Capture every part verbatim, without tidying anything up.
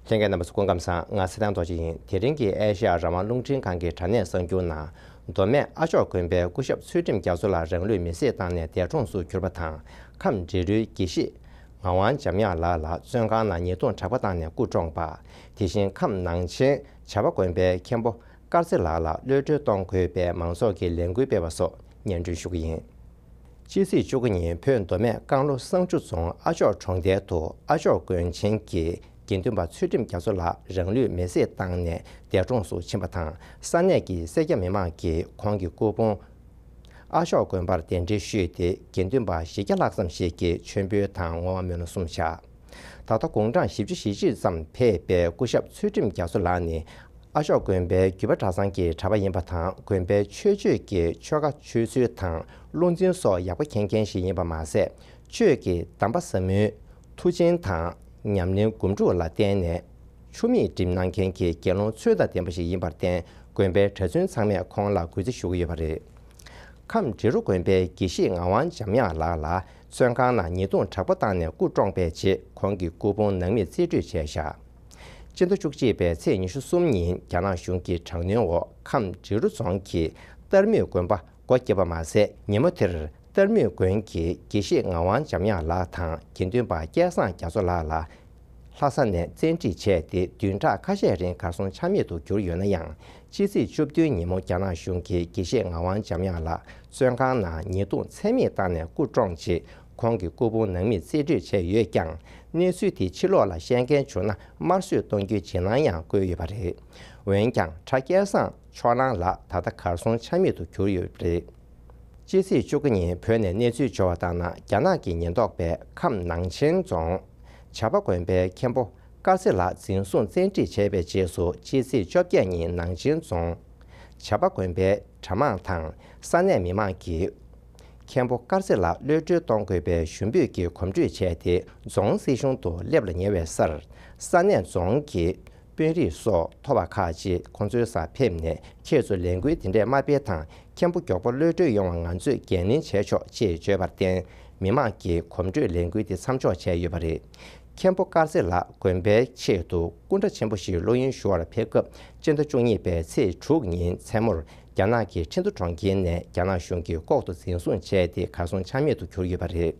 ལྷན་རྒྱས་རྣམ་པ་ཚོ་སྐུ་ཁམས་བཟང་། ང་ཚེ་བརྟན་རྡོ་རྗེ་ཡིན། དེ་རིང་གི་ཨེ་ཤེ་ཡ་རང་དབང་རླུང་འཕྲིན་ཁང་གི་དྲ་གནས་གསར་འགྱུར་ནང་། མདོ་སྨད་ཨ་ཤོག་དགོན་པའི་སྐུ་ཞབས་ཚུལ་ཁྲིམས་རྒྱ་མཚོ་ལགས་རང་ལུས་མེར་སྲེག་བཏང་ནས་འདས་གྲོངས་སུ་གྱུར་པ་དང་། ཁམས་འབྲི་རུའི་དགེ་བཤེས་ངག་དབང་འཇམ་དབྱངས་ལགས་ལ་བཙོན་ཁང་ནང་ཉེས་རྡུང་དྲག་པོ་བཏང་ནས་སྐུ་བཀྲོངས་པ། དེ་བཞིན་ཁམས་ནང་ཆེན་བྱ་བ་དགོན་པའི་མཁན་པོ་དཀར་རྩེ་ལགས་ལ་གློད་གྲོལ་གཏོང་དགོས་པའི་མང་ཚོགས་ཀྱི་ལས་འགུལ་སྤེལ་བ་སོགས་སྙན་སྒྲོན་ཞུ་གི་ཡིན། ཕྱི་ཚེས་བཅུ་དགུ་ཉིན་བོད་མདོ་སྨད་ཀན་ལྷོ་བསང་ཆུ་རྫོང་ཨ་ཤོག་གྲོང་རྡལ་དུ་ཨ་ཤོག་དགོན་ཆེན་གྱི་དགེ་འདུན་པ་ཚུལ་ཁྲིམས་རྒྱ་མཚོ་ལགས་རང་ལུས་མེར་སྲེག་བཏང་ནས་འདས་གྲོངས་སུ་ཕྱིན་པ་དང་། ས་གནས་ཀྱི་སེར་སྐྱ་མི་མང་གིས་ཁོང་གི་སྐུ་ཕུང་ཨ་ཤོག་དགོན་པར་གདན་འདྲེན་ཞུས་ཏེ། དགེ་འདུན་པ་བཞི་བརྒྱ་ལྷག་ཙམ་ཞིག་གིས་མཆོད་འབུལ་དང་བསྔོ་བ་སྨོན་ལམ་གསུངས་བཞག། ད་ལྟ་དགུང་གྲངས་བཞི་བཅུ་ཞེ་གཅིག་ཙམ་ཕེབས་པའི་སྐུ་ཞབས་ཚུལ་ཁྲིམས་རྒྱ་མཚོ་ལགས་ནི། ཨ་ཤོག་དགོན་པའི་རྒྱུད་པ་གྲྭ་ཚང་གི་གྲྭ་པ་ཡིན་པ་དང་། དགོན་པའི་ཆོས་སྤྱོད་ཀྱི་ཆོ་ག་ཆོས་ཚུལ་དང་བློ་འཛིན་སོགས་ཡག་པོ་མཁྱེན་མཁན་ཞིག་ཡིན་པ་མ་ཟད། ཆོས་ཀྱི་གདམས་པ་ཟབ་མོའི་མཐུ་ཆེན་དང་ཉམས་ལེན་སྒོམ་སྒྲུབ་ལ་བརྟེན་ནས་ཆུ་མིག་འགྲིམ་གནང་མཁན་གྱི་དགེ་སློང་ཚུལ་དང་ལྡན་པ་ཞིག་ཡིན་པར་བརྟེན། དགོན་པའི་གྲྭ་བཙུན་ཚང་མས་ཁོང་ལ་གུས་བརྩི་ཞུ་གི་ཡོད་པ་རེད། ཁམས་འབྲི་རུ་དགོན་པའི་དགེ་བཤེས་ངག་དབང་འཇམ་དབྱངས་ལགས་ལ་བཙོན་ཁང་ནང་ཉེས་རྡུང་དྲག་པོ་བཏང་ནས་སྐུ་བཀྲོངས་པའི་རྗེས། ཁོང་གི་སྐུ་ཕུང་ནང་མིས་རྩིས་སྤྲོད་བྱས་བཞག། སྤྱི་ཟླ་བཅུ་གཅིག་པའི་ཚེས་ཉི་ཤུ་གསུམ་ཉིན་རྒྱ་ནག་གཞུང་གི་དྲག་གནོན་འོག་ཁམས་འབྲི་རུ་རྫོང་གི་གཏར་མུས་དགོན་པ་སྒོ་བརྒྱབ་པ་མ་ཟད། ཉིན་མོ་དེར་གཏར་མུས་དགོན་གྱི་དགེ་བཤེས་ངག་དབང་འཇམ་དབྱངས་ལགས་དང་དགེ་འདུན་པ་སྐལ་བཟང་རྒྱ་མཚོ་ལགས་ལ་ལྷ་ས་ནས་བཙན་ཁྲིད་བྱས་ཏེ། བདུན་ཕྲག་ཁ་ཤས་རིང་གར་སོང་ཆ་མེད་དུ་གྱུར་ཡོད་ན་ཡང་། ཕྱི་ཚེས་བཅུ་བདུན་ཉིན་མོ་རྒྱ་ནག་གཞུང་གིས་དགེ་བཤེས་ངག་དབང་འཇམ་དབྱངས་ལགས་བཙོན་ཁང་ནང་ཉེས་རྡུང་ཚད་མེད་བཏང་ནས་སྐུ་བཀྲོངས་རྗེས། ཁོང་གི་སྐུ་ཕུང་ནང་མིས་རྩིས་སྤྲོད་བྱས་ཡོད་ཀྱང་། གནས་ཚུལ་དེ་ཕྱི་ལོགས་ལ་བཤད་མཁན་བྱུང་ན་དམར་གསོད་གཏོང་རྒྱུའི་འཇིགས་སྣང་ཡང་བཀོད་ཡོད་པ་རེད། འོན་ཀྱང་། གྲྭ་སྐལ་བཟང་ཕྱོགས་གླང་ལགས་ད་ལྟ་གར་སོང་ཆ་མེད་དུ་གྱུར་ཡོད་པ་རེད། ཕྱི་ཚེས་བཅུ་དགུ་ཉིན་བོད་ནས་གནས་ཚུལ་འབྱོར་བ་ལྟར་ན། རྒྱ་ནག་གི་ཉེན་རྟོག་པས་ཁམས་ནང་ཆེན་རྫོང་བྱ་པ་དགོན་པའི་མཁན་པོ་དཀར་རྩེ་ལགས་འཛིན་བཟུང་བཙན་ཁྲིད་བྱས་པའི་རྗེས་སུ། ཕྱི་ཚེས་བཅོ་བརྒྱད་ཉིན་ནང་ཆེན་རྫོང་བྱ་པ་དགོན་པའི་གྲྭ་མང་དང་ས་གནས་མི་མང་གིས་མཁན་པོ་དཀར་རྩེ་ལགས་གློད་གྲོལ་གཏོང་དགོས་པའི་ཞུ་འབོད་ཀྱི་གོམ་བགྲོད་བྱས་ཏེ། རྫོང་སྲིད་གཞུང་དུ་སླེབས་ལ་ཉེ་བའི་སར། ས་གནས་རྫོང་གི་དཔོན་རིགས་སོགས་མཐོ་བ་ཁག་ཅིག་ཁོང་ཚོའི་སར་ཕེབས་ནས། ཁྱེད་ཚོས་ལས་འགུལ་དེ་འདྲས་མ་སྤེལ་དང་། མཁན་པོ་མགྱོགས་པོ་གློད་གྲོལ་ཡོང་བ་ང་ཚོས་འགན་ལེན་བྱས་ཆོག་ཅེས་བརྗོད་པར་བརྟེན། མི་མང་གིས་གོམ་བགྲོད་ལས་འགུལ་དེ་མཚམས་འཇོག་བྱས་ཡོད་པ་རེད། མཁན་པོ་དཀར་རྩེ་ལགས་དགོན་པའི་ཆེད་དུ་སྐུ་འདྲ་ཆེན་པོ་ཞིག་སློབ་ཡོན་ཞུ་བར་ཕེབས་སྐབས། སྤྱི་ཟླ་བཅུ་གཉིས་པའི་ཚེས་དྲུག་ཉིན་མཚན་མོར་རྒྱ་ནག་གི་ཁྲིན་ཏུ་གྲོང་ཁྱེར་ནས་རྒྱ་ནག་གཞུང་གིས་ལྐོག་ཏུ་འཛིན་བཟུང་བྱས་ཏེ། གར་སོང་ཆ་མེད་དུ་གྱུར་ཡོད་པ་རེད།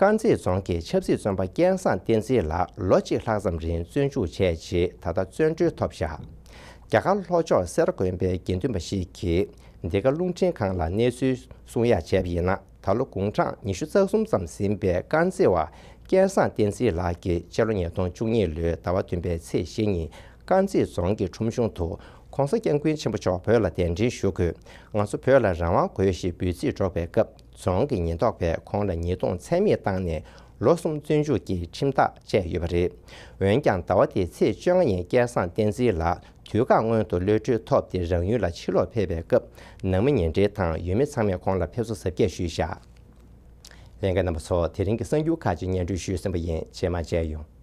དཀར་མཛེས་རྫོང་གི་ཆབ་སྲིད་བཙོན་པ་སྐལ་བཟང་བསྟན་འཛིན་ལགས་ལོ་གཅིག་ལྷག་ཙམ་རིང་བཙོན་འཇུག་བྱས་རྗེས། ད་ལྟ་བཙོན་གྲོལ་ཐོབ་བཞག། རྒྱ་གར་ལྷོ་ཕྱོགས་སེ་ར་དགོན་པའི་དགེ་འདུན་པ་ཞིག་གིས་འདི་ག་རླུང་འཕྲིན་ཁང་ལ་གནས་ཚུལ་གསུང་ཡག་བྱས་པ་ཡིན་ན། ད་ལོ་དགུང་གྲངས་ཉི་ཤུ་རྩ་གསུམ་ཙམ་ཟིན་པའི་དཀར་མཛེས་བ་སྐལ་བཟང་བསྟན་འཛིན་ལགས་ཀྱིས་སྤྱི་ལོ་ཉིས་སྟོང་བཅུ་གཉིས་ལོའི་ཟླ་བ་བདུན་པའི་ཚེས་བཞི་ཉིན་དཀར་མཛེས་རྫོང་གི་ཁྲོམ་གཞུང་དུ། ྋགོང་ས་ྋསྐྱབས་མགོན་ཆེན་པོ་མཆོག་བོད་ལ་གདན་འདྲེན་ཞུ་དགོས། ང་ཚོ་བོད་ལ་རང་དབང་དགོས་ཞེས་འབོད་ཚིག་སྒྲོག་པའི་སྐབས། རྫོང་གི་ཉེན་རྟོག་པས་ཁོང་ལ་ཉེས་རྡུང་ཚད་མེད་བཏང་ནས། ལོ་གསུམ་བཙོན་འཇུག་གི་ཁྲིམས་ཐག་བཅད་ཡོད་པ་རེད། འོན་ཀྱང་། ཟླ་བ་འདིའི་ཚེས་བཅོ་ལྔ་ཉིན་སྐལ་བཟང་བསྟན་འཛིན་ལགས་དུས་བཀག་སྔོན་དུ་གློད་གྲོལ་ཐོབ་སྟེ། རང་ཡུལ་ལ་ཕྱིར་ལོག་ཕེབས་པའི་སྐབས། ནང་མི་ཉེ་འབྲེལ་དང་ཡུལ་མི་ཚང་མས་ཁོང་ལ་ཕེབས་བསུ་གཟབ་རྒྱས་ཞུས་བཞག། ལྷན་རྒྱས་རྣམ་པ་ཚོ། དེ་རིང་གི་གསར་འགྱུར་ཁག་ཅིག་སྙན་སྒྲོན་ཞུས་ཟིན་པ་ཡིན། རྗེས་མ་མཇལ་ཡོང་།